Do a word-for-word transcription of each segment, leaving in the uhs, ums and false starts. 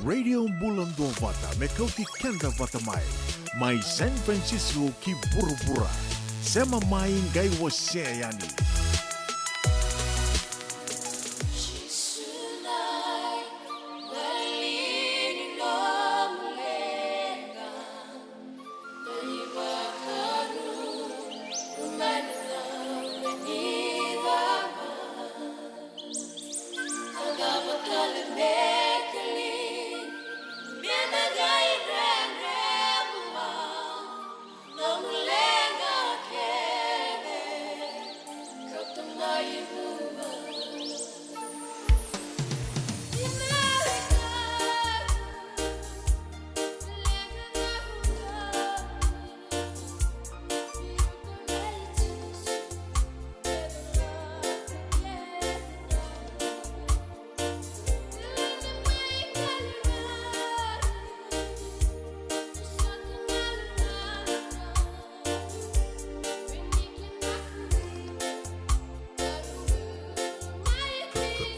Radio Bula Duavata, me kauti keda vata mai. Mai San Francisco ki vuravura. Sema mai, qai wasea yani.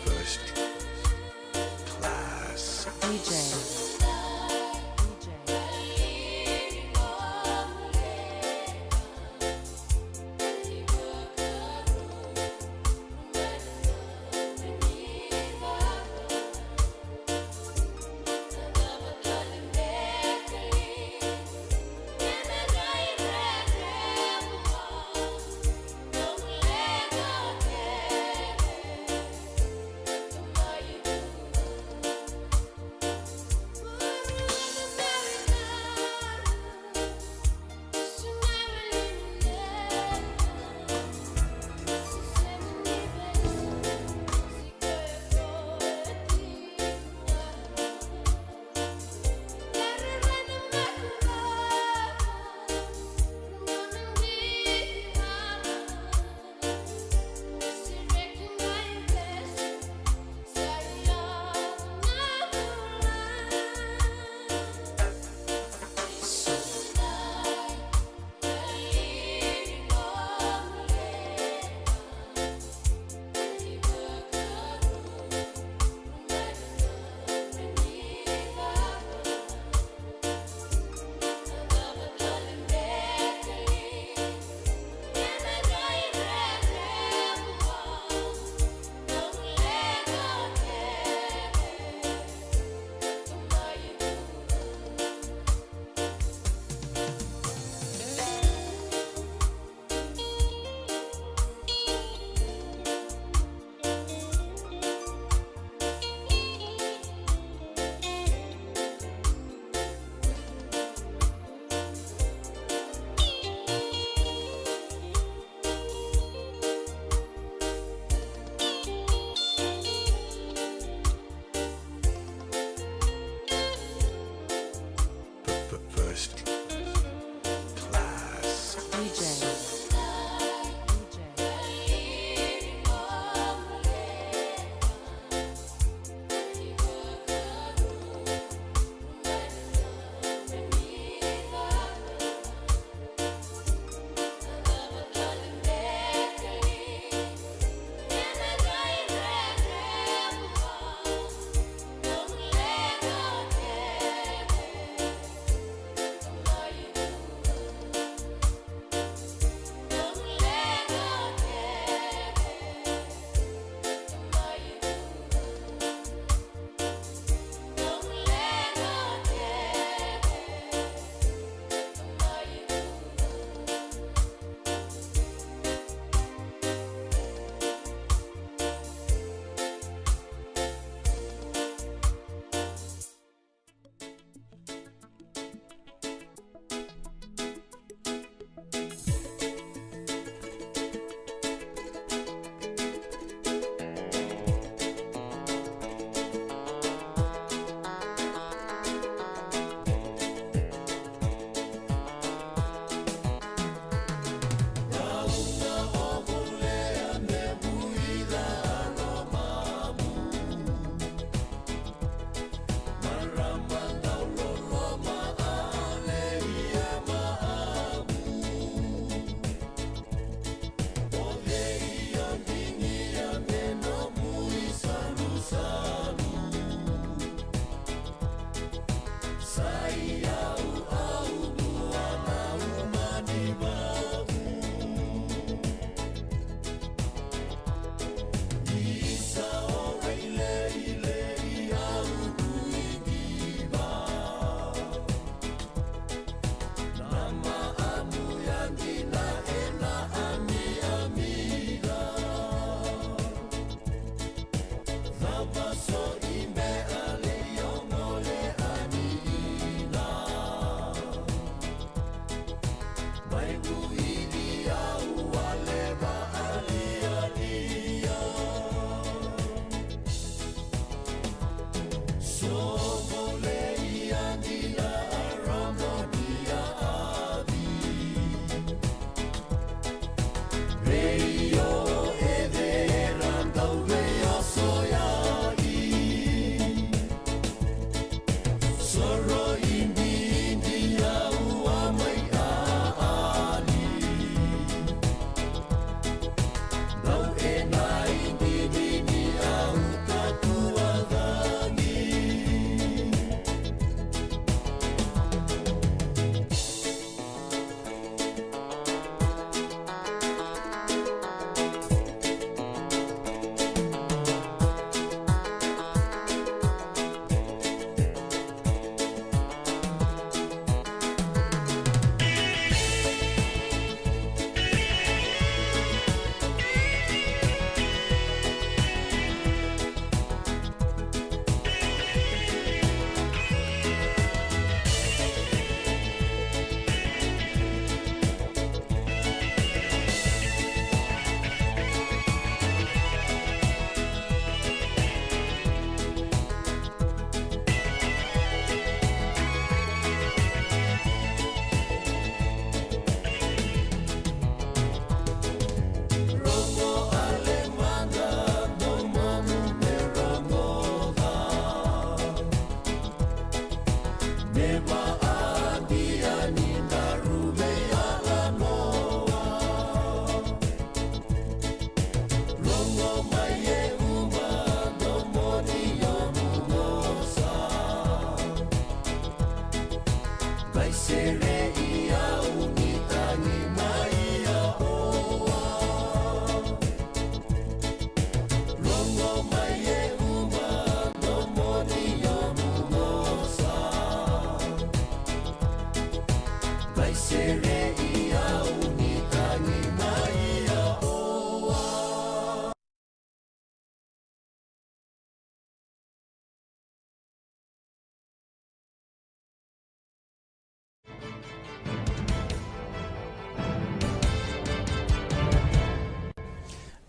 First class. D J.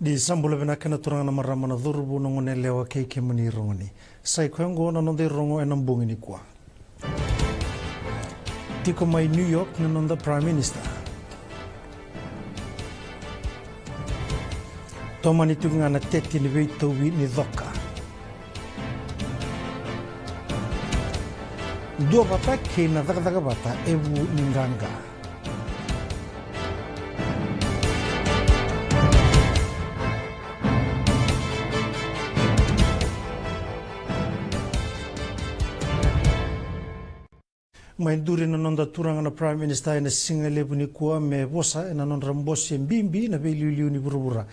Ni sa bula vinaka na turaga na marama na cauravou na goneyalewa kei kemuni ragone. Sa i koya oqo na noda irogo ena bogi nikua. Tiko mai New York na noda Prime Minister. Tomani tiko ga na tete ni veitauvi ni coka. Duavata kei na cakacaka vata e vu ni qaqa. Mai duri na noda turaga na Prime Minister ena siga levu nikua me vosa ena nodra bose bibi na veiliuliu ni vuravura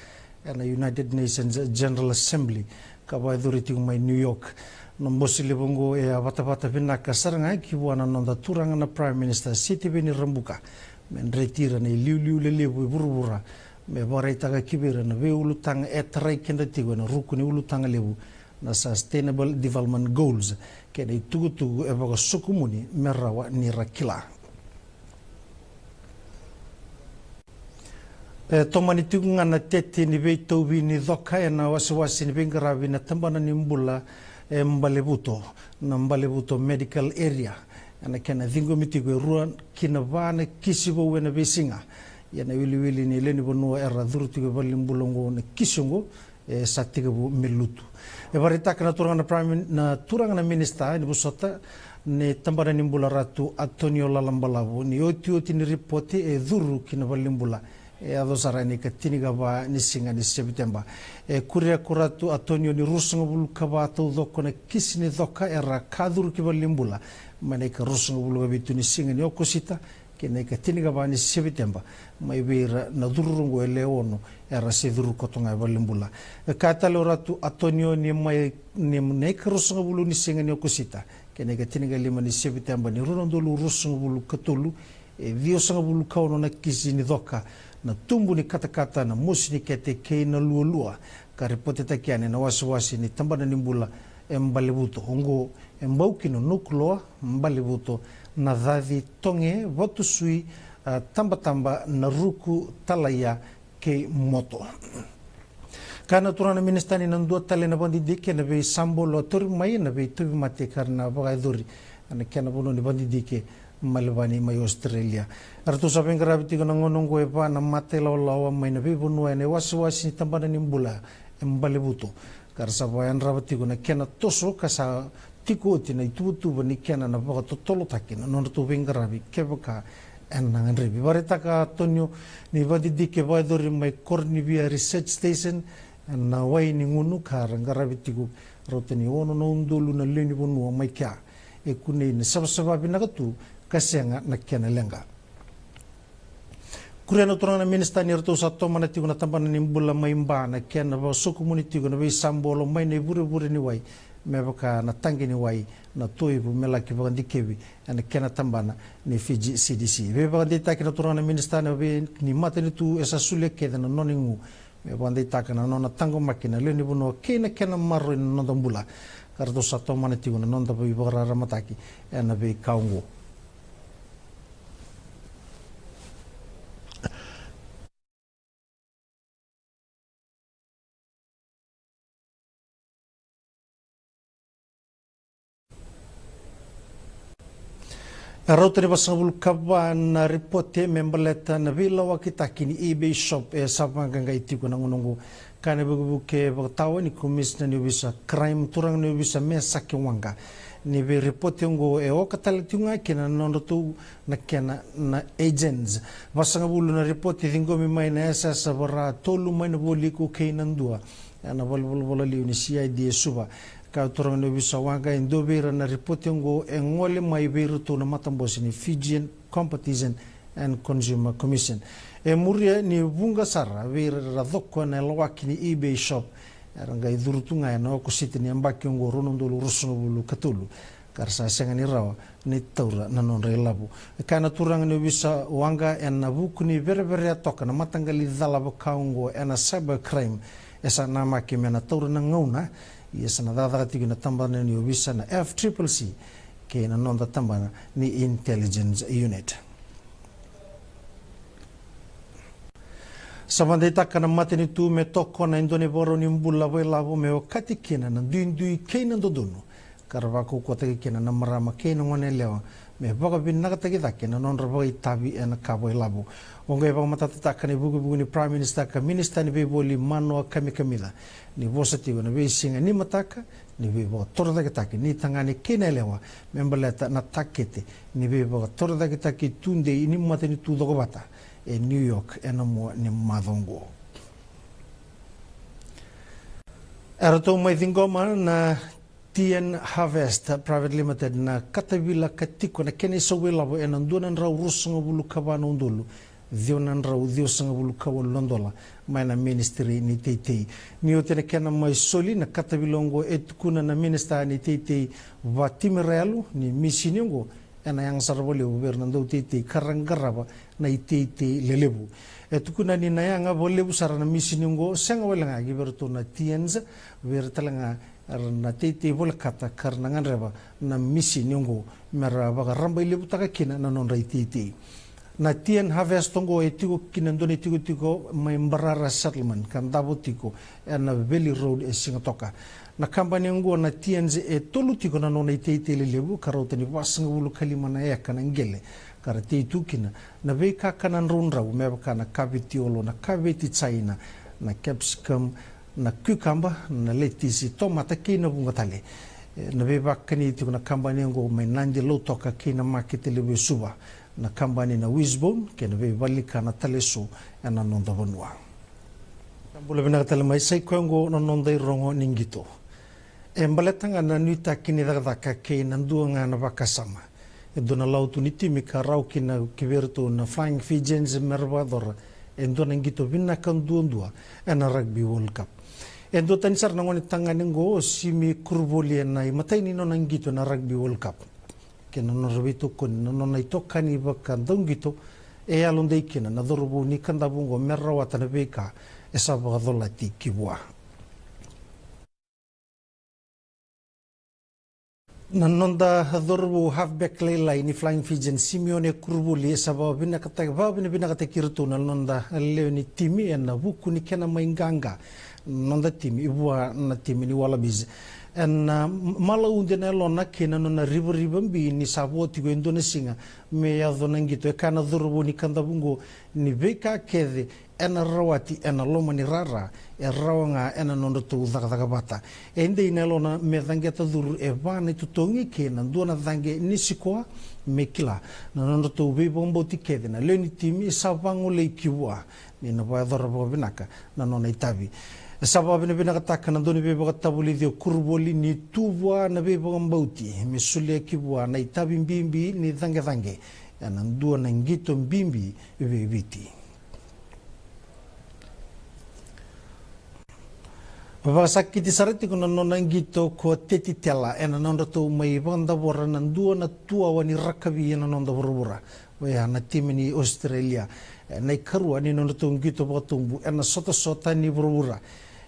ena United Nations General Assembly ka vakayacori tiko mai New York. Na bose levu oqo e a vatavata vinaka sara ga ki vua na noda turaga na Prime Minister Sitiveni Rabuka me dreti ira na iliuliu lelevu e vuravura me vakaraitaka ki vei ira na veiulutaga e tarai keda tiko ena ruku ni ulutaga levu na Sustainable Development Goals kei na itukutuku e vakasokumuni me rawa ni ra kila. E tomani tiko ga na tete ni veitauvi ni coka ena wasewase ni veiqaravi na tabana ni bula e Balevuto, na Balevuto Medical Area, ena kena ciqomi tiko e rua ki na va na kisi vou ena veisiga. Ia na iwiliwili ni lewe ni vanua era curu tiko e valenibula oqo na kisi oqo e sa tekivu me lutu. E vakaraitaka na turaga na Prime Min-, na turaga na minisita ni vosota ni tabana ni bula Ratu Antonio Lalabalavu ni otioti ni ripote e curu ki na valenibula e yaco sara ena ikatinikava ni siga ni Sepiteba. E kuria ko Ratu Antonio ni ruasagavulu ka va taucoko na kisi ni coka era ka curu ki valenibula mai na ikaruasagavulu ka vitu ni siga ni Okosita kei na ikatinikava ni Sepiteba, mai vei ira na curu oqo e lewe ono era se curu koto ga e valenibula. E kaya tale o Ratu Antonio ni mai ni na ikaruasagavulu ni siga ni Okosita kei na ikatinikalima ni Sepiteba ni rua na udolu ruasagavulu ka tolu, e ciwasagavulu ka ono na kisi ni coka, na tubu ni katakata, na mosi ni kete kei na lualua, ka ripotetaki yani na wasewase ni tabana ni bula e Balevuto. Oqo e bau kina Nukuloa, Balevuto, Nacaci, Toge, Vatusui, a, Tabataba, Naruku, Talaia kei Moto. Kaya na turaga na minisita ni na dua tale na vakadidike ena veisabolo a tauri mai na veitauvimate ka ra na vakayacori ena kena vanua ni vakadidike Melevani mai Australia. Eratou sa veiqaravi tiko na gauna oqo e va na mata ilawalawa mai na veivanua ena iwasewase ni tabana ni bula e Balevuto, ka ra sa vakayadrava tiko na kena toso ka sa tiko oti na ituvatuva ni kena na vakatotolotaki na nodratou veiqaravi kevaka ena gadrevi. Vakaraitaka Antonio ni vakadidike vakayacori mai Koronivia Research Station na wai ni gunu ka ra qaravi tiko, rauta ni ono na udolu na lewe ni vanua mai kea e kunei na savasava vinaka tu ka sega na kena leqa. Kuria na turaga na minisita ni ratou sa tomana tiko na tabana ni bula mai Ba na kena vakasokumuni tiko na veisabolo mai na ivurevure ni wai me vaka na taqe ni wai na Toivu me laki vakadikevi ena kena tabana ni Fiji C D C. Veivakadeitaki na turaga na minisita na vei ni matanitu e sa solia kece na nona igu me vakadeitaka na nona taqomaki na lewe ni vanua kei na kena maroroi na noda bula, ka ratou sa tomana tiko na noda veivakararamataki ena veika oqo. E rauta ni vasagavulu ka va na ripote me baleta na veilawakitaki ni eBay shop e sa vaqaqai tiko na gauna oqo. Kaya na vukevuke vakatawa ni komisina ni ovisa crime, turaga ni ovisa Mesake Waqa, ni veiripote oqo e oka tale tiko ga kina na nodratou na kena na agents. Vasagavulu na ripote ciqomi mai na S S vara tolu mai na Vualiku kei na dua ena valenivolavola liu ni C I D e Suva. Kaya turaga ni ovisa Waqa e dua vei ira na ripote oqo e gole mai vei iratou na matabose ni Fijian Competition and Consumer Commission. E muria ni vuqa sara vei ira era coko ena lawaki ni eBay shop era qai curu tu ga ena okosita ni yabaki oqo rua na udolu ruasagavulu ka tolu, ka ra sa sega ni rawa ni taura na nodra ilavo. E kaya na turaga ni ovisa Waqa ena vuku ni vereverea toka na mataqali cala vaka oqo ena cyber crime, e sa namaki me na taura na gauna, ia sa na cakacaka tiko na tabana ni ovisa na F triple C kei na noda tabana ni Intelligence Unit. Sa vakadeitaka na matanitu me tokona e dua na ivakarau ni bula vakailavo me okati kina na duidui kei na dodonu, ka ra vakaukauwataki kina na marama kei na goneyalewa me vakavinakataki cake na nodra vakaitavi ena ka vakailavo. Oqo e vakamatatataka na ivukevuke ni Prime Minister ka Minister ni Veivoli Manoa Kamikamica ni vosa tiko na veisiga ni mataka ni veivakatorocaketaki ni tagane kei na yalewa me baleta na takete ni veivakatorocaketaki tudei ni matanitu cokovata e New York ena mua ni macawa oqo. Eratou mai ciqoma na T N Harvest Private Limited na katavila ka tiko na kena isau vakailavo ena dua na drau ruasagavulu ka va na udolu ciwa na drau ciwasagavulu ka walu na dola mai na Ministry ni Teitei. Ni oti na kena mai soli na katavila oqo, e tukuna na Minisita ni Teitei Vatimi Rayalu ni misini oqo ena yaga sara vakalevu vei ira na dauteitei ka ra qarava na iteitei lelevu. E tukuna ni na yaga vakalevu sara na misini oqo, sega wale ga ki vei iratou na T Ns, vei ira tale ga era na teitei volekata ka ra na gadreva na misini oqo me ra vakarabailevutaka kina na nodra iteitei. Na T N Harvest oqo e tiko kina dua na itikotiko mai Barara Settlement ka davo tiko ena Valley Road e Sigatoka. Na kabani oqo na T N Z e tolu tiko na nona iteitei lelevu ka rauta ni vasagavulu ka lima na eka na qele ka ra tei tu kina na veikakana draudrau me vaka na kaveti olo, na kaveti jaina, na capsicum, na cucumber, na letisi, tomata kei na vuqa tale. E, na veivakani tiko na kabani oqo mai Nadi, Lautoka kei na makete levu e Suva, na kabani na Wishbone kei na veivalenikana tale eso ena noda vanua. Sa bula vinaka tale mai, sa i koya oqo na noda irogo ni qito. E baleta ga na nuitaki ni cakacaka kei na dua ga na vakasama, e dua na lawa tu ni timi ka rawa kina ki vei iratou na Flying Fijians me ra vakayacora e dua na qito vinaka duadua ena Rugby World Cup. E duatani sara na gonetagane oqo o Simi Kuruvoli ena imatai ni nona qito ena Rugby World Cup kei na nodra veitokoni na nona itokani vakadauqito e yalodei kina na cauravou ni Kadavu oqo me rawata na veika e sa vakacolati ki vua. Na noda cauravou halfback lailai ni Flying Fijian, Simeone Kuruvoli, e sa vakavinavinakataki, vakavinavinakataki iratou na noda lewe ni timi ena vuku ni kena mai qaqa noda timi vua na timi ni Wallabies. Ena malaude na yalona kei na nona rivariva bi ni sa vo tiko e dua na siga me yaco na qito. E kaya na cauravou ni Kadavu oqo ni veika kece ena rawati ena loma ni rara e rawa ga ena nodratou cakacaka vata. E dei na yalona me caqeta curu e va na itotogi kei na dua na caqe ni sikoa me kila na nodratou veivakabauti kece na lewe ni timi sa vagolei ki vua ni na vakayacora vakavinaka na nona itavi. E sa vakavinavinakataka na dauniveivakatavulici o Kuruvoli ni tu vua na veivakabauti me solia ki vua na itavi bibi ni caqecaqe ena dua na qito bibi vei Viti. Vakasakiti sara tiko na nona qito ko Teti Tela ena nodratou mai vakadavora na dua na tuawa ni rakavi ena noda vuravura. Oya na timi ni Australia ena ikarua ni nodratou qito vakatubu ena sotasota ni vuravura.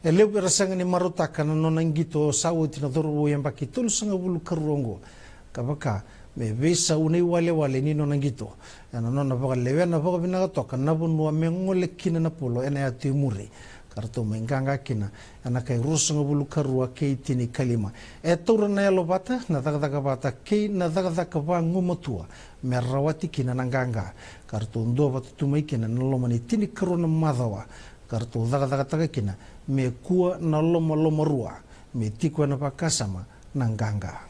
E levu era sega ni marautaka na nona qito sa oti na cauravou yabaki tolusagavulu karua oqo, ka vaka me veisau na iwalewale ni nona qito ena nona vakalewena vakavinaka toka na vanua me gole kina na polo ena yatu i muri, ka ratou mai qaqa kina ena kai ruasagavulu karua kei tinikalima. E taura na yalovata, na cakacaka vata kei na cakacaka vagumatua me rawati kina na qaqa, ka ratou duavata tu mai kina ena loma ni tinikarua na macawa, ka ratou cakacakataka kina me kua na lomalomarua, me tiko ena vakasama na qaqa.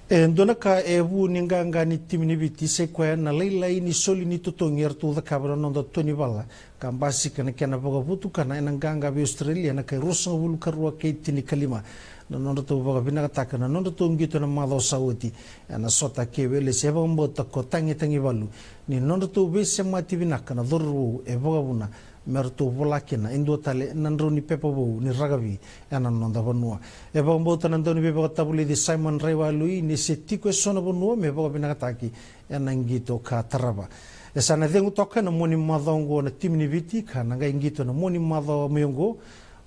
E dua na ka e vu ni qaqa ni timi ni Viti sai koya na lailai ni soli ni totogi eratou cakava na noda tua ni vala, ka basika na kena vakavotukana ena qaqa vei Australia ena kai ruasagavulu karua kei tinikalima. Na nodratou vakavinakataka na nodratou qito ena macawa sa oti ena sota kei Welesi e vakabauta ko Tagitagivalu ni nodratou veisemati vinaka na cauravou e vakavuna me ratou vola kina e dua tale na drau ni pepa vou ni rakavi ena noda vanua. E vakabauta na dauniveivakatavulici Simon Raiwalui ni se tiko eso na vanua me vakavinakataki ena qito ka tarava. E sa na cegu toka ena mua ni macawa oqo na timi ni Viti ka na qai qito ena mua ni macawa mai oqo,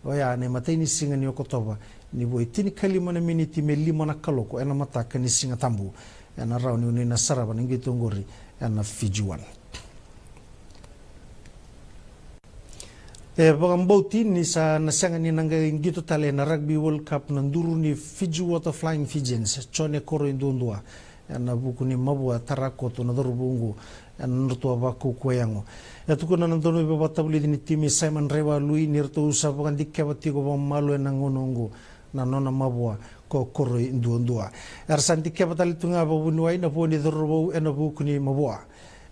oya na imatai ni siga ni Okotova, ni vo e tinikalima na miniti me lima na kaloko ena mataka ni Siga Tabu. Ena rawa ni oni na sarava na qito oqori ena Fiji One. E vakabauti ni sa na sega ni na qai qito tale ena Rugby World Cup na duru ni Fiji Water Flying Fijians, Jone Koroiduadua, ena vuku ni mavoa tara koto na cauravou oqo ena nodratou a vakaukauwa yago. E tukuna na dauniveivakatavulici ni timi Simon Raiwalui ni ratou sa vakadikeva tiko vakamalua ena gauna oqo na nona mavoa ko Koroiduadua. Era sa dikeva tale tu ga vakavuniwai na vo ni cauravou ena vuku ni mavoa.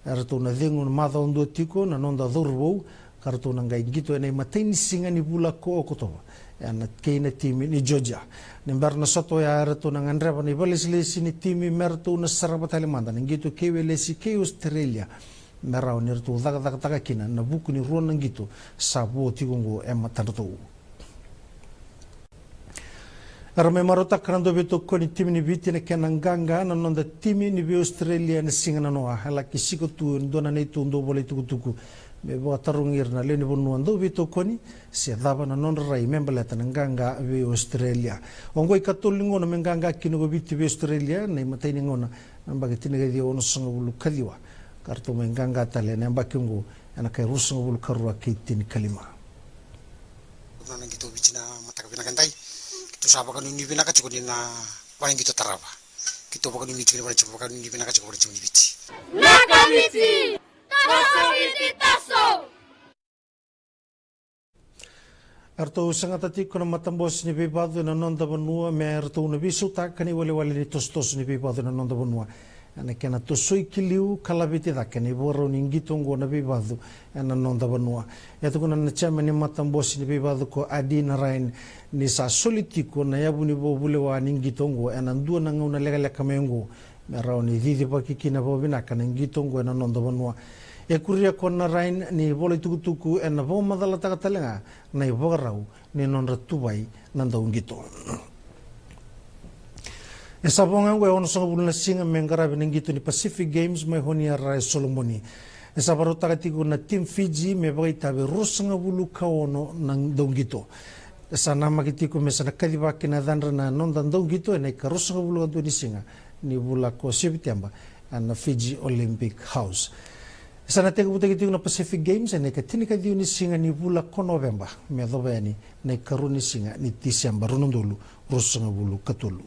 Eratou na cegu macawa dua tiko na noda cauravou, ka ratou na qai qito ena imatai ni siga ni vula ko Okotova ena kei na timi ni Georgia. Ni bera na sota oya eratou na gadreva na ivakalesilesi ni timi me ratou na sarava tale mada na qito kei Welesi kei Australia, me rawa ni ratou cakacakataka kina na vuku ni rua na qito sa vo tiko oqo e matadratou. Era mai marautaka na dauveitokoni timi ni Viti na kena qaqa na noda timi ni vei Australia ena siga nanoa. E laki siko tu e dua na neitou dau vola itukutuku me vakatarogi ira na lewe ni vanua dauveitokoni se cava na nodra rai me baleta na qaqa vei Australia. Oqo ikatolu ni gauna me qaqa kina ko Viti vei Australia, na imatai ni gauna na yabaki tinikaciwa onosagavulu kaciwa, ka ratou mai qaqa tale ena yabaki oqo ena kai ruasagavulu karua kei tinikalima. Na qito Viti na mataka vinaka edai. Keitou sa vakanuinui vinaka tiko ni na vakanuinui tiko ni na vakanuinui vinaka tiko vakanuinui vinaka tiko vakanuinui Viti. Naka Viti! Taso Viti, taso! Eratou sagata tiko na matabose ni veivacu ena noda vanua me ratou na veisautaka na iwalewale ni tosotoso ni veivacu ena noda vanua. Ena kena tosoi ki liu ka laveti cake na ivakarau ni qito oqo na veivacu ena noda vanua. E tukuna na chairman ni matabose ni veivacu ko Adi Narain ni sa soli tiko na yavu ni vakavulewa ni qito oqo ena dua na gauna lekaleka mai oqo me rawa ni cicivaki kina vakavinaka na qito oqo ena noda vanua. E kuria ko Narain ni vola itukutuku ena vakamacalataka tale ga na ivakarau ni nodra tuvai na dauqito. E sa vo ga oqo e onosagavulu na siga me qaravi na qito ni Pacific Games mai Honiara e Solomoni. E sa vakarautaka tiko na Team Fiji me vakaitavi e ruasagavulu ka ono na dauqito. E sa namaki tiko me sa na kacivaki na yacadra na noda dauqito ena ika ruasagavulu ka dua ni siga ni vula ko Sepiteba ena Fiji Olympic House. Sa na tekivutaki tiko na Pacific Games ena ikatini ka ciwa ni siga ni vula ko Noveba me yacova yani na ikarua ni siga ni Tiseba, rua na udolu ruasagavulu ka tolu.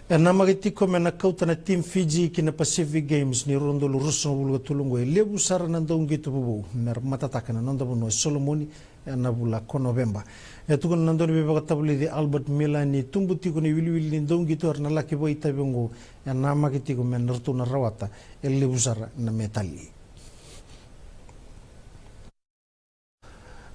E namaki tiko me na kauta na Team Fiji ki na Pacific Games ni rua na udolu ruasagavulu ka tolu oqo e levu sara na dauqito vovou me ra matataka na noda vanua e Solomoni ena vula ko Noveba. E tukuna na dauniveivakatavulici Albert Miller ni tubu tiko na iwiliwili ni dauqito era na laki vakaitavi oqo, e namaki tiko me na ratou na rawata e levu sara na metali.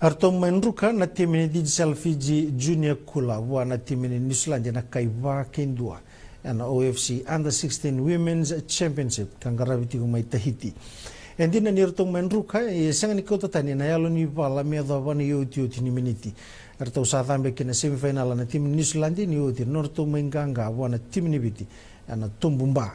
Eratou mai druka na timi ni Digicel Fiji Junior Kula vua na timi ni Niusiladi ena kai va kei dua ena O F C Under sixteen Women's Championship ka qaravi tiko mai Tahiti. E dina ni ratou mai druka, e sega ni kauta tani na yalo ni vala me yacova na iotioti ni miniti. Eratou sa cabe ki na semifainala na timi ni Niusiladi ni oti na nodratou mai qaqa vua na timi ni Viti ena tubu ba.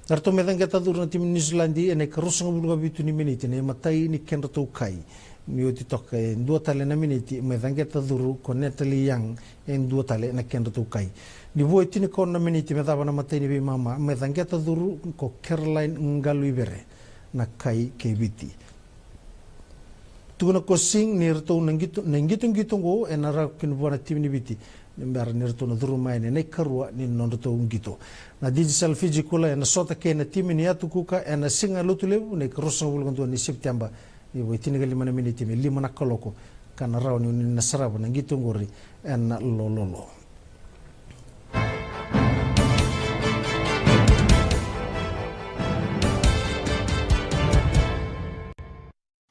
Eratou mai caqeta curu na timi ni Niusiladi ena ikaruasagavulu ka vitu ni miniti na imatai ni kedratou kai. Ni oti toka e dua tale na miniti mai caqeta curu ko Natalie Young e dua tale na kedratou kai. Ni vo e tinikaono na miniti me cava na imatai ni veimama mai caqeta curu ko Caroline Galuivere na kai kei Viti. Tukuna ko Singh ni ratou na qito, na qitoqito oqo ena rawa kina vua na timi ni Viti ni bera ni ratou na curu mai yani ena ikarua ni nodratou qito. Na Digicel Fiji Kula ena sota kei na timi ni Yatu Kuka ena Siga Lotulevu na ikaruasagavulu ka dua ni Sepiteba, ni vo e tinikalima na miniti me lima na kaloko, ka na rawa ni oni na sarava na qito oqori ena lololo.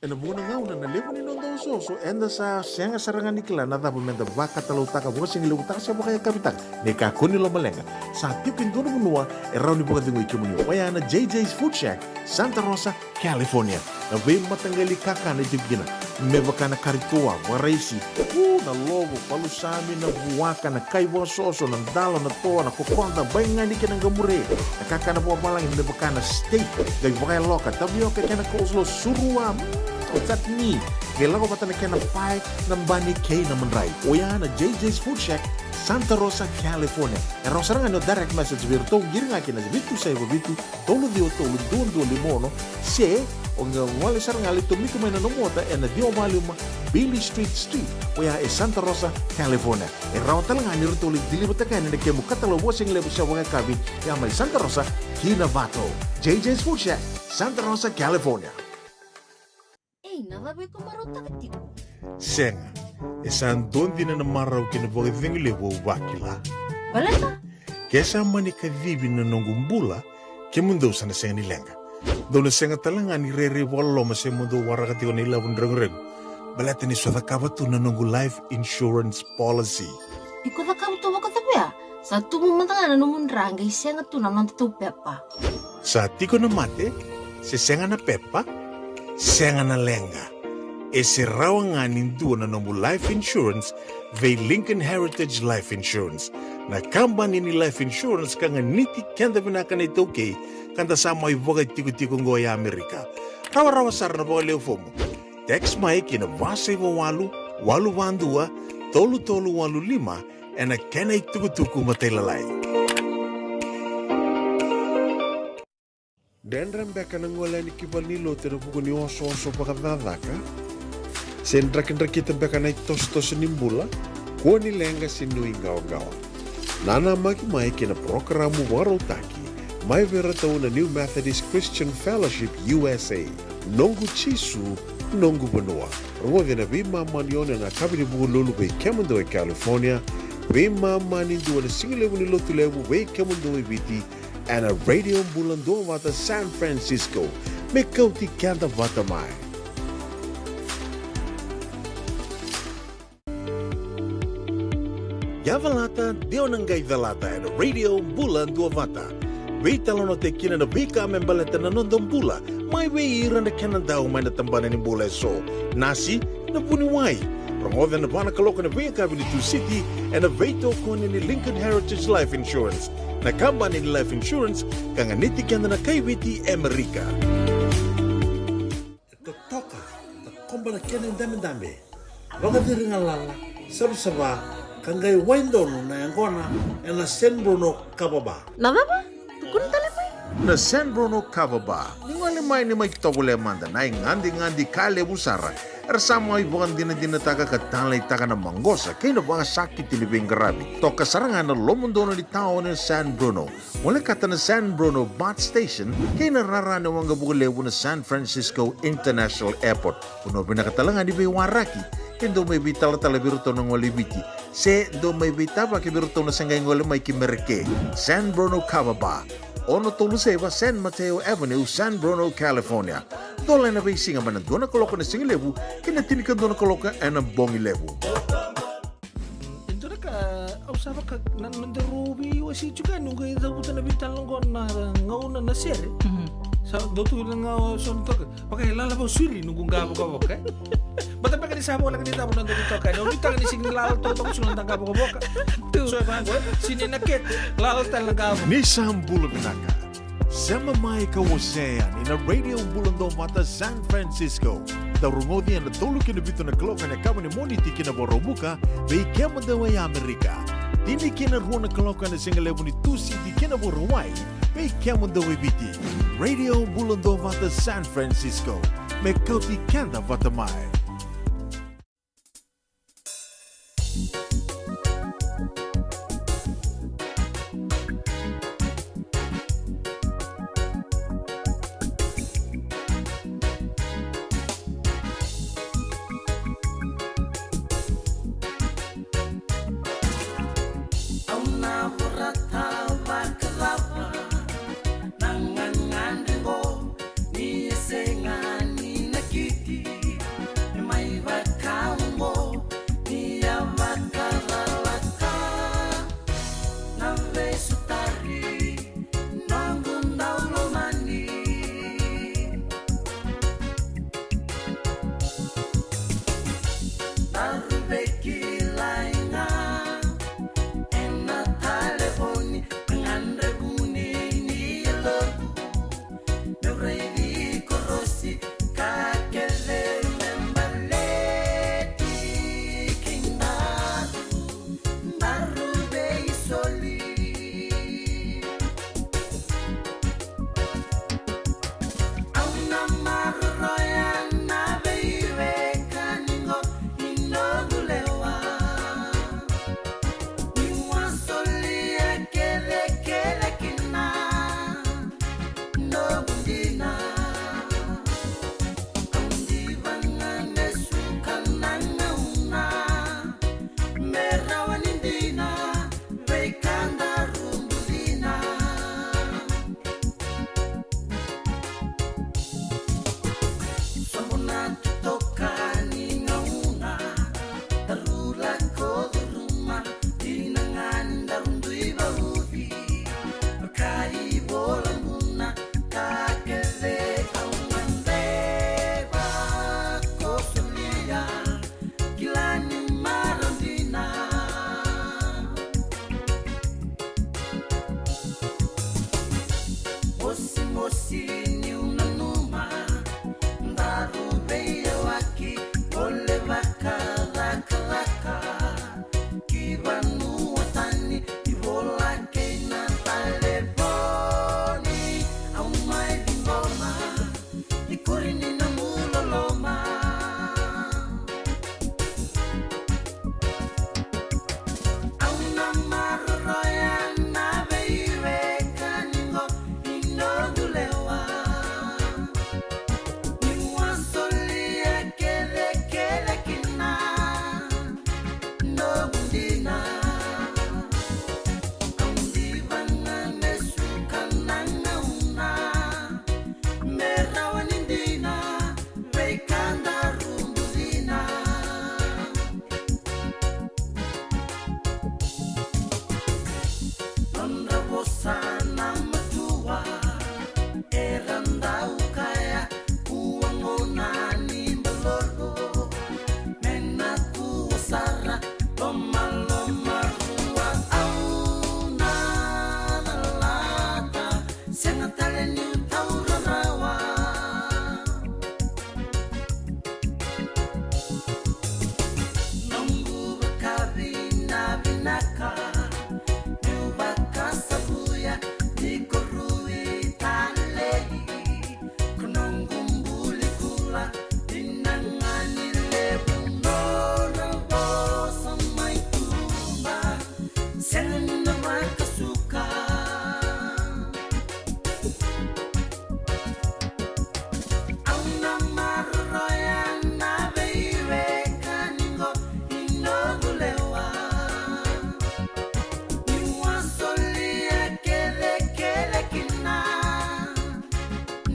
Ena vuqa na gauna na levu ni noda osooso eda sa sega sara ga ni kila na cava meda vakatalautaka, vakasigalevutaka se vakayakavitaka. Ni kakua ni lomaleqa, sa tiko e dua na vanua e rawa ni vakacegui kemuni, oya na J J's Food Shack, Santa Rosa, California. Na veimataqali kakana e tiko kina, me vaka na kari toa, vakaraisi, u, na lovo, palusami, na vuaka, na kai vakasoso, na dalo, na toa, na kokoda, baigani kei na qamure. Na kakana vakavalagi me vaka na steak, qai vakayaloka, tavioka kei na coleslaw, surua, mm, o chutney. Qai lako vata na kena pae, na bani kei na madrai. Oya na J J's Food Shack, Santa Rosa, California. E rawa sara ga ni o direct message vei iratou, qiri ga ki na vitu saiva vitu, tolu ciwa tolu dua dua lima ono, se o qai gole sara ga, lai tomika mai na nomu ota ena ciwa walu lima Beale Street Suite, oya e Santa Rosa, California. E rawa tale ga ni ratou lai deliver-taka yani na kemu katalau vakasigalevu se vakayakavi, ya mai Santa Rosa ki Novato. J J's Food Shack, Santa Rosa, California. Ei, na cava iko marautaka tiko? Sega, e sa dua dina na marau kei na vakacegu levu au vakila. Baleta? Ke sa mani kacivi na noqu bula, kemudou sa na sega ni leqa. Dou na sega tale ga ni rairai vakaloloma se mo dou waraka tiko na ilavo ni reguregu, baleta ni sa cakava tu na noqu life insurance policy. Iko cakava tu vakacava ya? Sa tubu mada ga na nomu dra qai sega tu na nodatou pepa. Sa tiko na mate, se sega na pepa, sega na leqa. E se rawa ga ni dua na nomu life insurance vei Lincoln Heritage Life Insurance, na kabani ni life insurance ka ganiti keda vinaka na iTaukei, ka da sa mai vakatikotiko oqo e Amerika. Rawarawa sara na vakaleu fomu. Text mai ki na va saiva walu, walu va dua, tolu tolu walu lima, ena kena itukutuku matailalai. Dredre beka na gole yani ki valenilotu ena vuku ni osooso vakacakacaka? Se drakidrakita beka na itosotoso ni bula? Kua ni leqa se nuiqawaqawa. Nanamaki mai ki na parokaramu vakarautaki mai vei iratou na New Methodist Christian Fellowship U S A. Noqu Jisu, noqu vanua. Rogoci ena veimama ni ono ena yakavi ni Vukelulu vei kemudou e California, veimama ni dua ena sigalevu ni Lotulevu vei kemudou e Viti, ena Radio Bula Duavata San Francisco. Me kauti keda vata mai. Ia calata, de o na qai calata ena Radio Bula Duavata. Veitalanoataki kina na veika me baleta na noda bula, mai vei ira na kena dau mai na tabana ni bula eso, nasi, na vuniwai. Rogoca ena va na kaloko ena veiyakavi ni Tusiti ena veitokoni ni Lincoln Heritage Life Insurance, na kabani ni life insurance ka ganiti keda na kai Viti e Amerika. E totoka, takoba na kena idabedabe. Vakaciri galala, savasava, ka qai wai donu na yaqona ena San Bruno Kava Bar. Na cava? Tukuna tale mai. Na San Bruno Kava Bar. Ni gole mai ni mai tovolea mada na igadigadi ka levu sara. Era sa mai vakadinadinataka ka taleitaka na maqosa kei na vakasakiti ni veiqaravi. Toka sara ga na lomodonu ni taoni o San Bruno. Molekata na San Bruno Bus Station kei na rara ni waqavuka levu na San Francisco International Airport. Vanua vinaka tale ga ni veiwaraki. Ke dou mai veitalatala vei iratou na gole i Viti, se dou mai veitavaki vei iratou na se qai gole mai ki Mereke. San Bruno Kava Bar, ono tolu saiva San Mateo Avenue, San Bruno, California. Dola ena veisiga mai na dua na kaloko ena sigalevu kei na tinikadua na kaloko ena bogi levu. E dua na ka au sa vaka na nodaru veiwasei tiko yani, noqu e cavuta na veitalanoa qo na gauna na sere. Sa dau tu na gauna so na toka. Vaka e lala vau siri noqu qa vokavoka, e? Bata beka ni sa voleka ni cava nodaru toka yani. Au nuitaka ni sigi ni lala totoka sulu na qa vokavoka. So e vaqo, e? Sini na kete, lala tale na qa vokavoka. Ni sa bula vinaka. Sema mai ka wasea yani na Radio Bula Duavata San Francisco. Dau rogoci ena tolu ki na vitu na kaloko ena yakavi ni Moniti ki na Vakaraubuka, vei kemudou e Amerika. Tini ki na rua na kaloko ena sigalevu ni Tusiti ki na Vakarauwai, vei kemudou e Viti. Radio Bula Duavata San Francisco. Me kauti keda vata mai. Au na vorata vakalava na gagadre qo, ni e sega ni nakiti.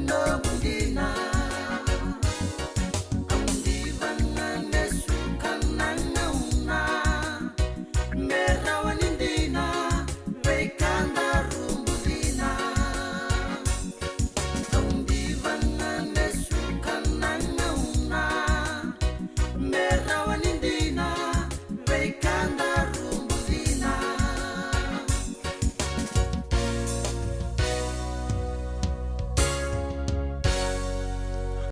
Nomu dina, au diva ga me suka na gauna, me rawa ni dina, veika daru buli dina. Au diva ga me suka na gauna, me rawa ni dina, veika daru buli dina.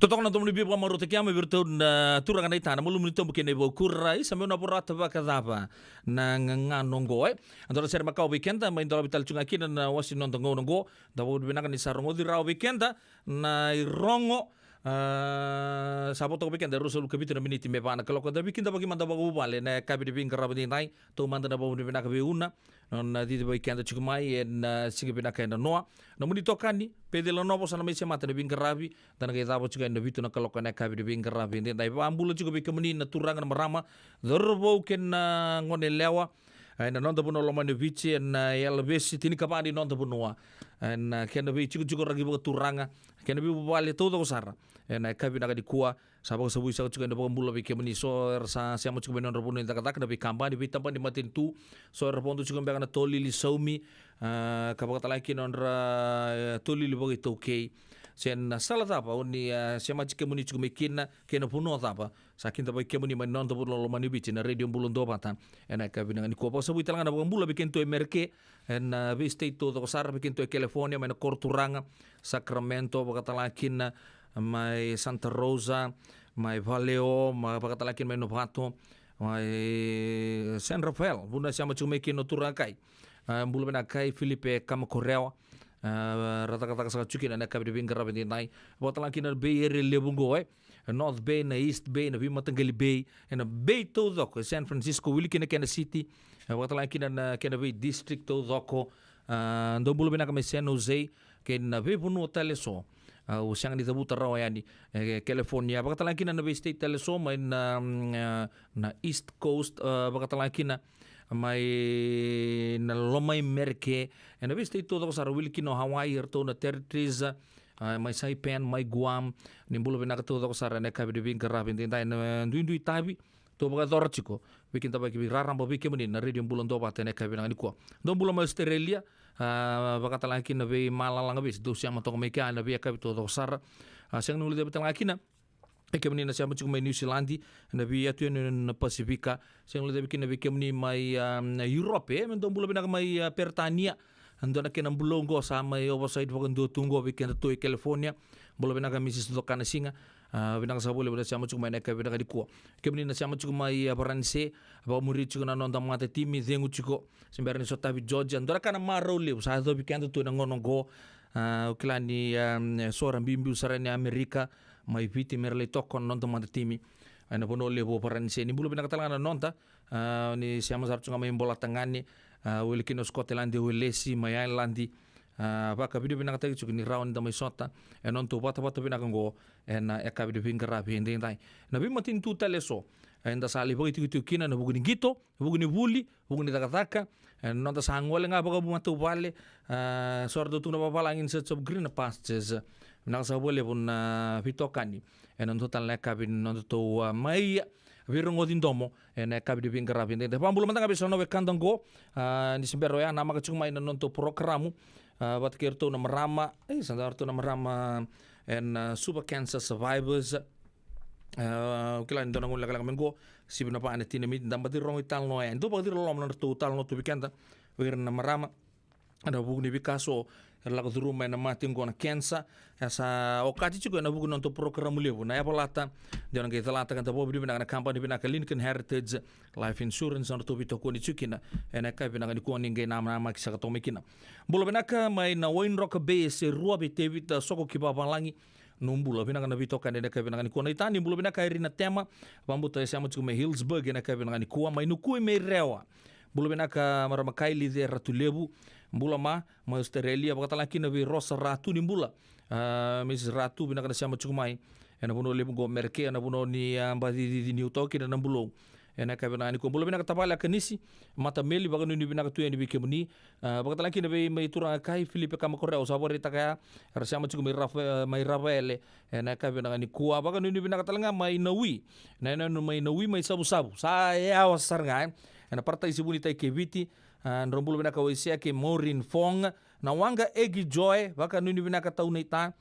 Totoka na domo ni veivakamarautaki mai vei iratou na turaga na itana, malumu ni tobu kei na ivaukura. Isa, meu na vorata vakacava na gagano oqo, e? A dua na sere makawa vei keda, mai dolavi tale tu ga kina na wasi ni noda gauna oqo. Da vakavinavinaka ni sa rogoci rawa vei keda na irogo. A, sa vo toka vei keda e ruasagavulu ka vitu na miniti me va na kaloko. Da veikidavaki mada vakavuvale ena yakavi ni veiqaravi edaidai. Taumada na vakavinavinaka vei Una, nona cici vei keda tiko mai ena siga vinaka e nanoa. Nomuni itokani Peceli Novo, sa na mai semata na veiqaravi. Da na qai cava tiko ena vitu na kaloko ena yakavi ni veiqaravi edaidai. Vakabula tiko vei kemuni na turaga, na marama, cauravou kei na goneyalewa, ena noda vanua lomani o Viti, ena, e, yalavesi tinikava ni noda vanua, ena, e, kena veitikotiko raki vakaturaga, kei na veivuvale taucoko sara. Ena yakavi vinaka nikua, sa vakasavui saka tiko ena vakabula vei kemuni. So era sa sema tiko mai na nodra vanua ni cakacaka, na veikabani, veitabana ni matanitu. So era vodo tiko beka na tolili saumi, a, ka vakatalega kina nodra, e, tolili vakaitaukei. Se na sala cava oni, a, semati kemuni tiko mai kina, kei na vanua cava, sa kidavaki kemuni mai na noda vanua lomani o Viti, na Radio Bula Duavata. Ena yakavi vinaka nikua, vakasavui talega na vakabula vei kedatou e Mereke, ena, a, veistate taucoko sara, vei kedatou e California, mai na Koroturaga, Sacramento, vakatalega kina mai Santa Rosa, mai Vallejo, mai, vakatalega kina mai Novato, mai San Rafael, vuna sema tiko mai kina o turaga kai, a, bula vinaka kai Filipe Kamakorewa. A, ra cakacaka saka tiko kina ena yakavi ni veiqaravi edaidai. Vakatalega kina na Bay Area levu oqo, e, North Bay, na East Bay, na veimataqali bay, ena bay taucoko, e San Francisco, wili kina kena city. E, vakatalega kina na kena veidistrict taucoko. A, dou bula vinaka mai San Jose kei na veivanua tale eso. A, au sega ni cavuta rawa yani, e, California. Vakatalega kina na veistate tale eso mai na, mm, a, na East Coast, a, vakatalega kina mai na loma i Mereke, ena veistate taucoko sara, wili kina o Hawaii, eratou na territories, a, mai Saipan, mai Guam. Ni bula vinaka taucoko sara ena yakavi ni veiqaravi edaidai, na duidui tavi tou vakayacora tiko. Veikidavaki raraba vei kemuni na Radio Bula Duavata ena yakavi vinaka nikua. Dou bula mai Australia, a, vakatalega kina vei Malalaga Vesi, dou sema toka mai kea ena veiyakavi taucoko sara. A, sega ni guilecavi talega kina e kemuni na sema tiko mai Niusiladi, na veiyatu yani na Pasifika. Sega ni guilecavi kina vei kemuni mai, a, na Europe, e, me dou bula vinaka mai, a, Peritania. A, dua na kena bulou oqo sa mai oversight vakadua tu oqo vei kedatou e California. Bula vinaka Mrs Cokanasiga. A, vinaka saka vakalevu na sema tiko mai ena yakavi vinaka nikua. Kemuni na sema tiko mai, a, Varanise, vakamuri tiko na noda matatimi, cegu tiko. Se bera ni sotavi Georgia. Dua na ka na marau levu sa yacovi kedatou ena gauna oqo. A, au kila ni, a, e so era biubiu sara ni Amerika mai Viti me ra lai toka na noda matatimi ena vanua levu o Varanise. Ni bula vinaka talega na noda, a, ni sema sara tu ga mai Bolatagane, a, wili kina o Scotland, Welesi, mai Ireland. A, vakavinavinakataki tiko ni rawa ni da mai sota ena nodatou vatavata vinaka oqo ena yakavi ni veiqaravi edaidai. Na veimatanitu tale eso eda sa lai vakaitikotiko kina ena vuku ni qito, vuku ni vuli, vuku ni cakacaka, e, noda sa gole ga vakamatavuvale, e, so era dau tukuna vavalagi in search of greener pastures. Vinaka saka vakalevu na veitokani ena nodatou tale na yakavi ni nodatou, a, mai veirogoci domo ena yakavi ni veiqaravi edaidai. Vakabula mada ga vei so na wekada oqo, a, ni se bera oya namaka tiko mai na nodatou porokaramu, a, vata kei iratou na marama, e, sa dua iratou na marama, e, na, a, Suva Cancer Survivors. A, au kila ni dua na gauna lekaleka mai oqo, sivi na va ena tini na miniti, da baci rogo italanoa yani. Dou vakaciriloloma na nodratou talanoa tu vei keda vei ira na marama ena vuku ni veika so era lako curuma ena mate oqo na cancer. E sa okati tiko ena vuku ni nodatou porokaramu levu na Yavalata. Dou na qai calata ka da vakavinavinaka na kabani vinaka Lincoln Heritage Life Insurance, na nodratou veitokoni tiko kina ena yakavi vinaka nikua, ni qai namanamaki saka toka mai kina. Bula vinaka mai na Wainroka Bay e Serua vei Tevita Soko ki vavalagi. Ni bula vinaka na veitokani ena yakavi vinaka nikua. Na itani, bula vinaka Irina Tema, vakabuta e sema tiko mai Hillsburg ena yakavi vinaka nikua. Mai Nukui mai Rewa, bula vinaka marama Kaili ce Ratulevu. Bula ma, mai Australia, vakatalega kina vei Rosa Ratu, ni bula, a, Mrs Ratu, vinaka na sema tiko mai ena vanua levu oqo Mereke, ena vanua ni, a, baci cici niu toka kina na bulou. Ena yakavi vinaka nikua, bula vinaka tavale a Kanisi Matameli, vakanuinui vinaka tu yani vei kemuni. A, vakatalega kina vei mai turaga kai Filipe Kamakorea, au sa vakaraitaka ya, era sema tiko mai Rafa-, mai Ravaele. Ena yakavi vinaka nikua, vakanuinui vinaka talega mai Naui. Na yanuyanu mai Naui mai Savusavu. Sa yawa sara ga, e. Ena Parataisi Vunitai kei Viti. A, drau bula vinaka Waisea kei Maureen Fong. Na waqa Egi Joy, vakanuinui vinaka tau naita.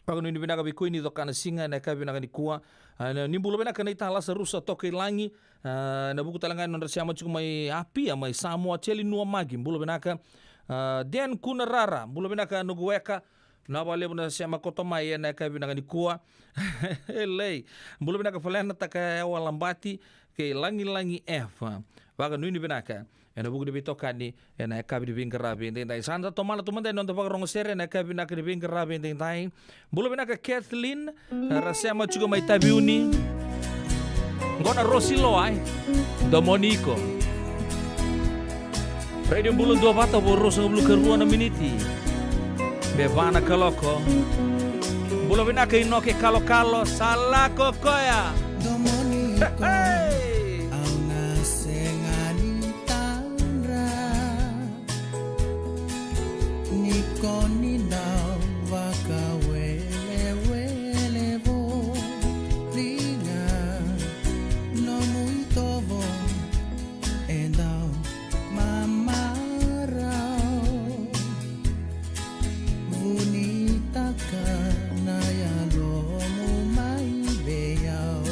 Vakanuinui vinaka vei Koini Cokanasiga ena yakavi vinaka nikua. A, na, ni bula vinaka naita Lasarusa Tokailagi. A, na vuku talega ni nodra sema tiko mai Apia, mai Samoa, Teli Nuamagi, bula vinaka. A, Den Kunarara, bula vinaka noqu weka. Na vakalevu na sema koto mai ena yakavi vinaka nikua. Elei. Bula vinaka Falena Takayawa Labati kei Lagilagi F. Vakanuinui vinaka ena vuku ni veitokani ena yakavi ni veiqaravi edaidai. Sa da tomana tu mada ena noda vakarogo sere ena yakavi vinaka ni veiqaravi edaidai. Bula vinaka Kathleen, era sema tiko mai Taveuni. Qo na Rosi Loa, e. Domoni iko. Radio Bula Duavata, vo ruasagavulu ka rua na miniti me va na kaloko. Bula vinaka Inoke Kalokalo, sa lako koya. Domoni iko. Hey! Au na sega ni tadra ni ko ni dau vakawelewele voli ga nomu itovo e dau mamarau. Vunitaka na yalomu mai vei au.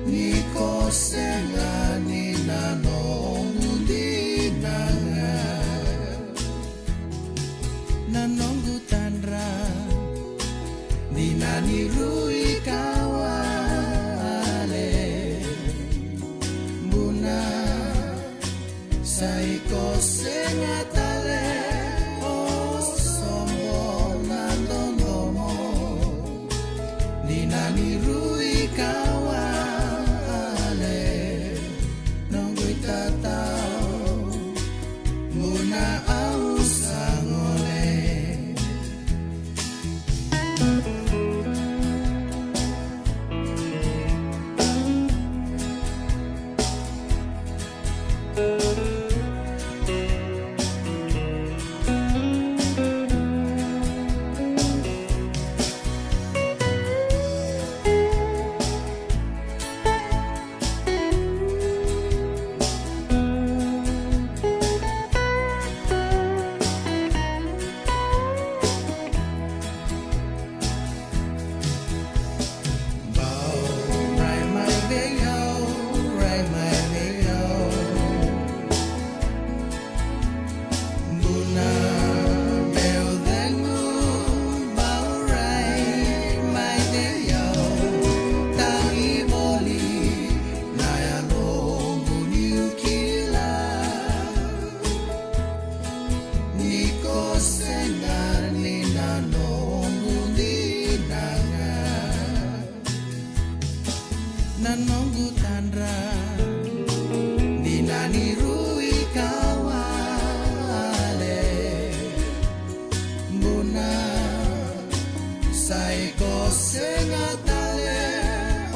Ni ko sega ni na noqu dina ga, na noqu tadra dina ni rui ka wale. Buna sa iko sega tale o sobo na dodomo. Ni na ni rui ka wale noqu itatau, buna au sa gole. Ni ko sega ni na noqu dina ga, na noqu tadra dina ni rui ka wale. Buna sa iko sega tale o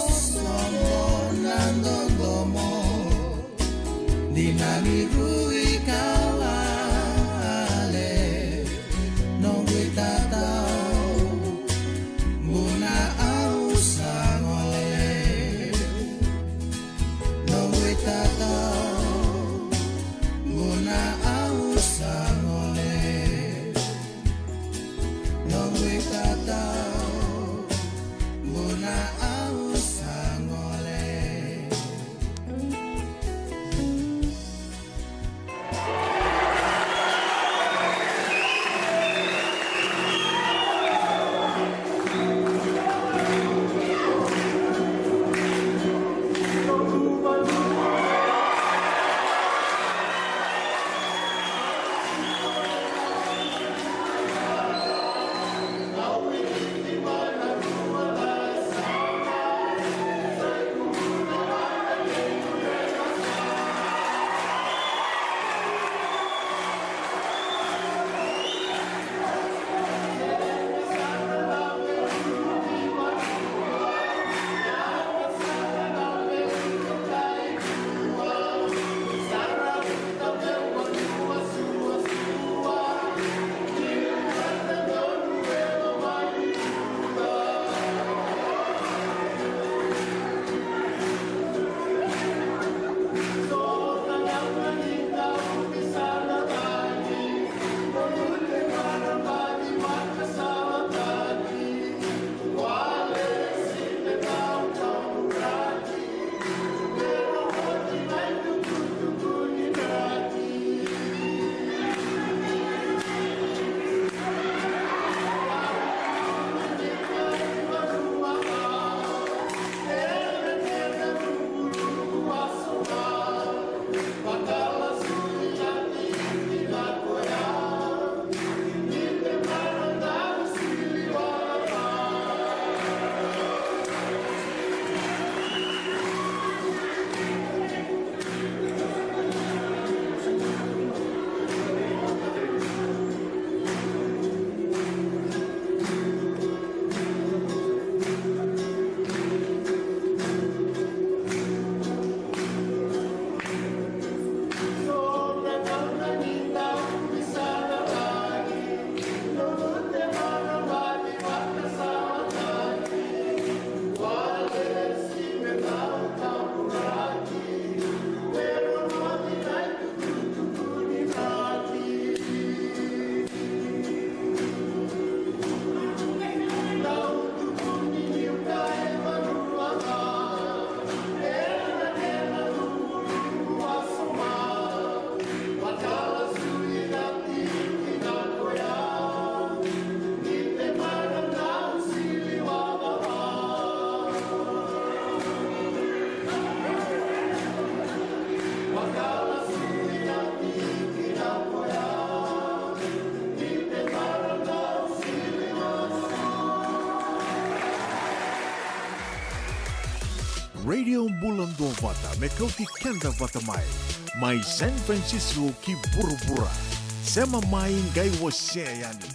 sobo na dodomo. Dina ni rui ka wale noqu itatau, buna au sa gole. Noqu itatau, buna au sa gole. Noqu itatau, buna au sa gole. Radio Bula Duavata me kauti keda vata mai, mai San Francisco ki vuravura. Sema mai, qai wasea yani.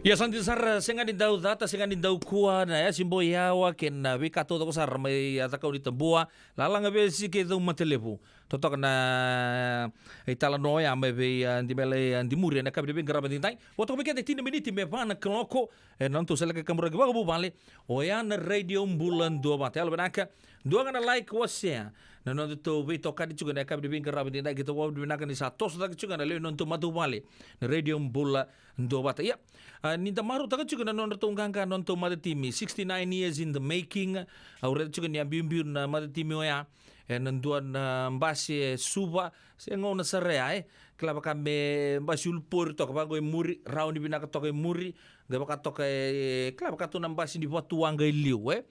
Ia sa dina sara, sega ni dau cata, sega ni dau kua, na Yasi Boyawa kei na veika taucoko sara mai a Cakaunitabua, Lalagavesi kei Caumatalevu. Totoka na italanoa oya mai vei a Dimele a Dimuri ena yakavi ni veiqaravi edaidai. Vo toka vei keda e tini na miniti me va na kaloko, ena nodatou sa laki kaburaki vakavuvale. Oya na Radio Bula Duavata. Yalovinaka, dua ga na like, wasea na nodatou veitokani tiko ena yakavi ni veiqaravi edaidai. Keitou vakavinavinaka ni sa toso cake tiko ga na lewe ni nodatou matavuvale na Radio Bula Duavata. Ia, a, ni da marautaka tiko na nodratou qaqa na nodatou matatimi, sixty-nine years in the making. Au raica tiko ni a biubiu na matatimi oya ena dua na basi e Suva, se gauna sara ya, e. Kila vaka me basi ulupori toka, vaqo e muri, rawa ni vinaka toka e muri, qai vaka toka e, kila vaka tu na basi ni vatuwaqa e liu, e.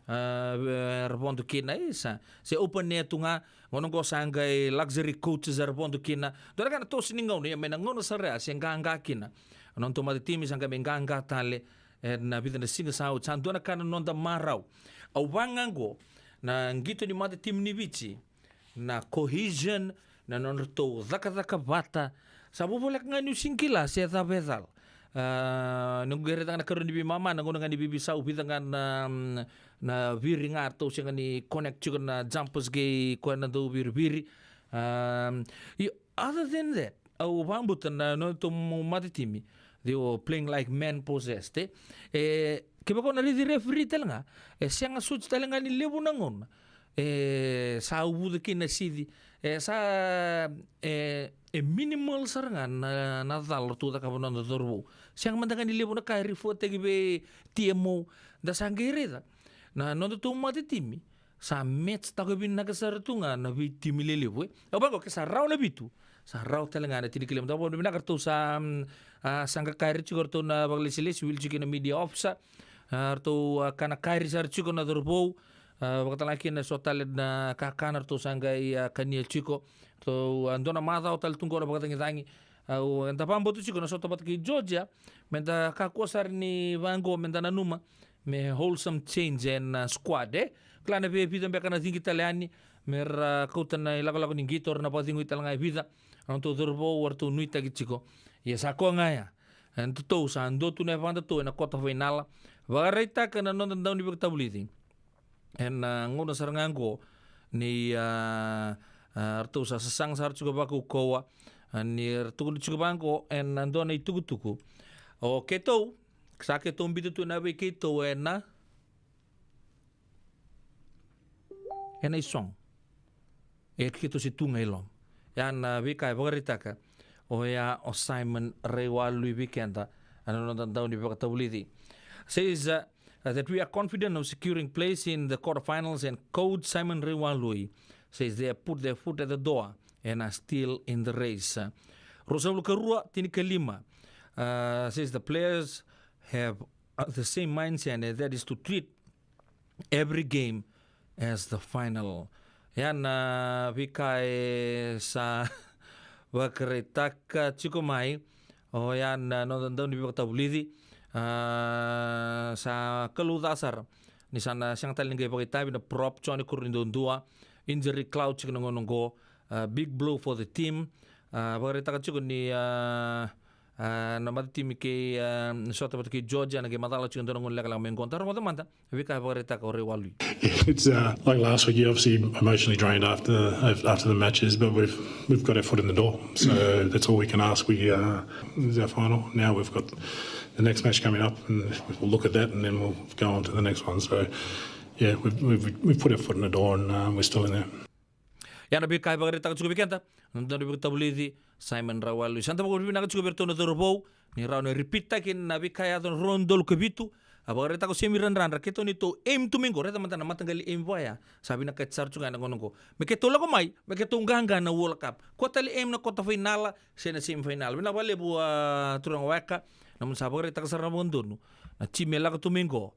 A, era vodo kina, e, sa, se open air tu ga, gauna qo sa qai luxury coaches era vodo kina. Dua na ka na toso ni gauna, ia mai na gauna sara ya, se qaqa kina. Na nodatou matatimi sa qai mai qaqa tale, E na vica na siga sa oti, sa dua na ka na noda marau. Au vaka ga oqo, na qito ni matatimi ni Viti, na cohesion, na nodratou cakacaka vata. Sa vovoleka ga niu sega ni kila se cava e cala. A, noqu qai raica ga na karua ni veimama, na gauna ga ni veiveisau, vica ga na, na viri ga ratou sega ni connect tiko na jumpers kei koya na dauviriviri. A, io, other than that, au vakabauta na nodatou matatimi, they were playing like men possessed, e. E, kevaka o na raici referee tale ga, e sega soti tale ga ni levu na gauna e sa uvuca kina na sici, e sa, e, e minimal sara ga na, na cala ratou cakava na noda cauravou. Sega mada ga ni levu na ka e refer-taki vei T M O, da sa qai raica na nodatou matatimi sa match-taka vinaka sara tu ga na veitimi lelevu, e. Au vaqo, ke sa rawa na vitu, sa rawa tale ga na tinikalima. Da vakavinavinaka ratou sa, mm, a, sa qai kaya tiko ratou na vakalesilesi, wili tiko na media officer. A, ratou, a, kana kari sara tiko na cauravou. A, vakatale ga kina so tale na kakana ratou sa qai, a, kania tiko. Ratou, a, dua na macawa tale tu qo na vakacagicagi. Au, eda vakabauta tiko na sota vata kei Georgia, meda kakua sara ni vaqo, meda nanuma me wholesome change ena, a, squad, e. Kila na vei vica beka na cigi tale yani me ra kauta na ilakolako ni qito, ra na vakacegui tale ga e vica na nodatou cauravou, eratou nuitaki tiko. Ia sa koya ga ya, e, datou sa dua tu na yavadatou ena kota fainala. Vakaraitaka na noda dau ni vakatavulici ena, a, gauna sara ga oqo ni, a, a, ratou sa sasaga sara tiko vakaukauwa, a, ni ra tukuna tiko vaqo ena dua na itukutuku. O keitou, sa keitou biuta tu na vei keitou ena, ena isong. E keitou se tu ga i loma. Ia na veika e vakaraitaka oya o Simon Raiwalui vei keda ena noda dau ni vakatavulici. Says, uh, that we are confident of securing place in the quarterfinals, and coach Simon Raiwalui says they have put their foot at the door and are still in the race. Ruasagavulu ka rua, tinikalima, uh, says the players have, uh, the same mindset, and that is to treat every game as the final. Ia na veika e sa vakaraitaka tiko mai oya na noda dau ni vakatavulici. A, sa kalouca sara ni sa na sega tale ni qai vakaitavi na prop Johnny Koroduadua. Injury cloud tiko na gauna oqo. A, big blow for the team. A, vakaraitaka tiko ni, a, a, na matatimi kei, a, sota vata kei Georgia na qai macala tiko e dua na gauna lekaleka mai oqo. Da rogoca mada na veika e vakaraitaka o Raiwalui. It's, uh, like last week, you're obviously emotionally drained after, after the matches, but we've, we've got our foot in the door. So that's all we can ask. We, uh, this is our final. Now we've got the next match coming up, and we'll look at that, and then we'll go on to the next one. So, yeah, we've, we've, we've put our foot in the door, and, um, we're still in there. Ia na veika e vakaraitaka tiko vei keda na noda dau ni vakatavulici, Simon Raiwalui. Sa da vakavinavinaka tiko vei iratou na cauravou ni rawa ni repeat-taki na veika e yaco ena rua na udolu ka vitu. A vakaraitaka o Semi Radradra, keitou ni tou aim tu mai qo, raica mada na mataqali aim vaya. Sa vinakati sara tu ga ena gauna oqo me keitou lako mai, me keitou qaqa na World Cup. Kua tale aim na kota fainala se na semi fainala. Vinaka vakalevu, a, turaga Weka, na nomuni sa vakaraitaka sara na vakadodonu na timi e lako tu mai qo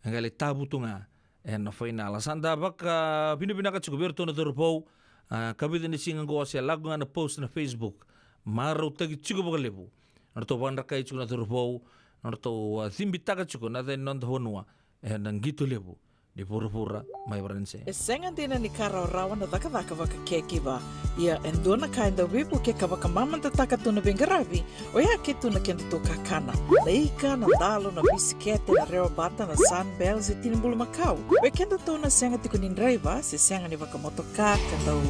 e qai lai tavutu ga ena fainala. Sa da vakavinavinaka tiko vei iratou na cauravou, a, ka vica ni siga oqo se lako ga na post na Facebook. Marautaki tiko vakalevu na nodratou vakadrukai tiko na cauravou, na nodratou, a, cibitaka tiko na yaca ni noda vanua ena qito levu ni vuravura mai Varanise. E sega dina ni ka rawarawa na cakacaka vakacaregiver. Ia e dua na ka e dau veivuke ka vakamamadataka tu na veiqaravi, oya kece tu na kedatou kakana. Na ika, na dalo, na bisikete, na rewa bata, na Sunbell se tini bulumakau. Vei kedatou na sega tiko ni draiva se sega ni vakamotoka ka dau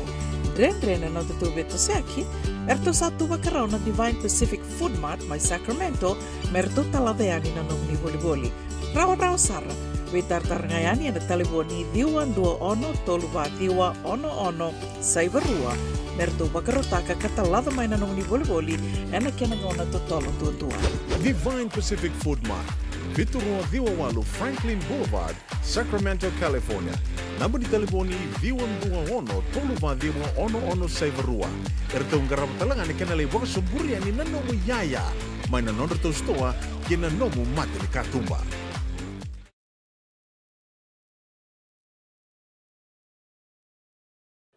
dredre na nodatou veitosoyaki, eratou sa tu vakarau na Divine Pacific Food Mart mai Sacramento me ratou talaca yani na nomuni volivoli. Rawarawa sara. Veitaratara ga yani ena talevoni ciwa dua ono tolu va ciwa ono ono saiva rua me ratou vakarautaka ka talaca mai na nomuni volivoli ena kena gauna totolo duadua. Divine Pacific Food Mart, vitu rua ciwa walu Franklin Boulevard, Sacramento, California. Naba ni talevoni ciwa dua ono tolu va ciwa ono ono saiva rua. Eratou qarava tale ga na kena lai vakasoburi yani na nomu iyaya mai na nodratou sitoa kei na nomu mata ni katuba.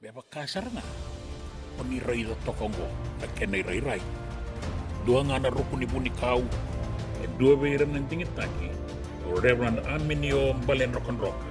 Me vaka sara ga o ni raica toka oqo na kena irairai. Dua ga na ruku ni vunikau, e dua vei ira na Reverend Aminio Baledrokadroka.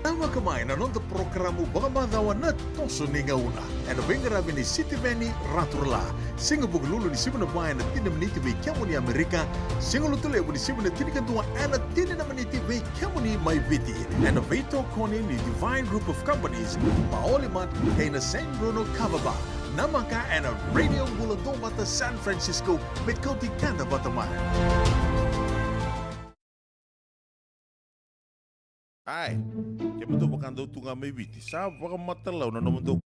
Namaka mai na noda porokaramu vakamacawa na Toso ni Gauna, ena veiqaravi ni Sitiveni Raturala. Siga Vukelulu ni sivi na va ena tini na miniti vei kemuni Amerika. Siga Lotulevu ni sivi na tinikadua ena tini na miniti vei kemuni mai Viti, ena veitokoni ni Divine Group of Companies, Maoli Mart, kei na San Bruno Kava Bar. Namaka ena Radio Bula Duavata San Francisco, me kauti keda vata mai. Ai, kemudou vakadau tu ga mai Viti, sa vakamatailalai na nomudou